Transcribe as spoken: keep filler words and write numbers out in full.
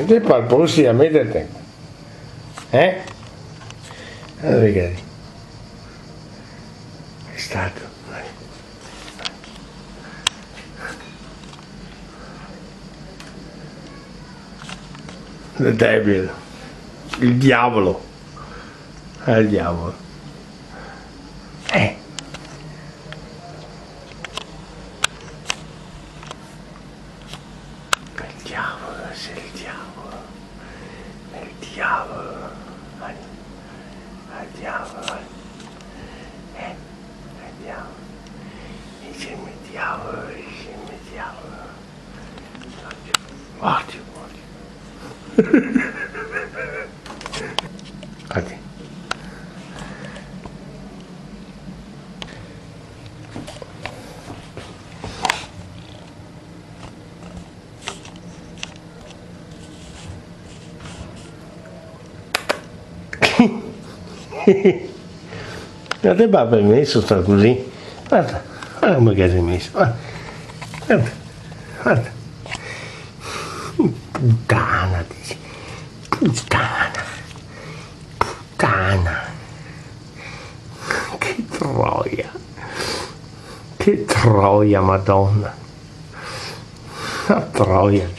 Te par polositamente. Eh? Alora, che xe stato? The devil. El diavolo. El diavolo. Eh. El diavolo, xe el diavolo. El diavolo. Al, al diavolo. Eh, al diavolo. Dice el diavolo, dice el diavolo. Odio, odio. Infati. No te par permeso star cusì? Varda, varda come che xe meso, varda, varda, varda. Putana, dixe. Putana. Putana. Che troia. Che troia, Madona. La troia.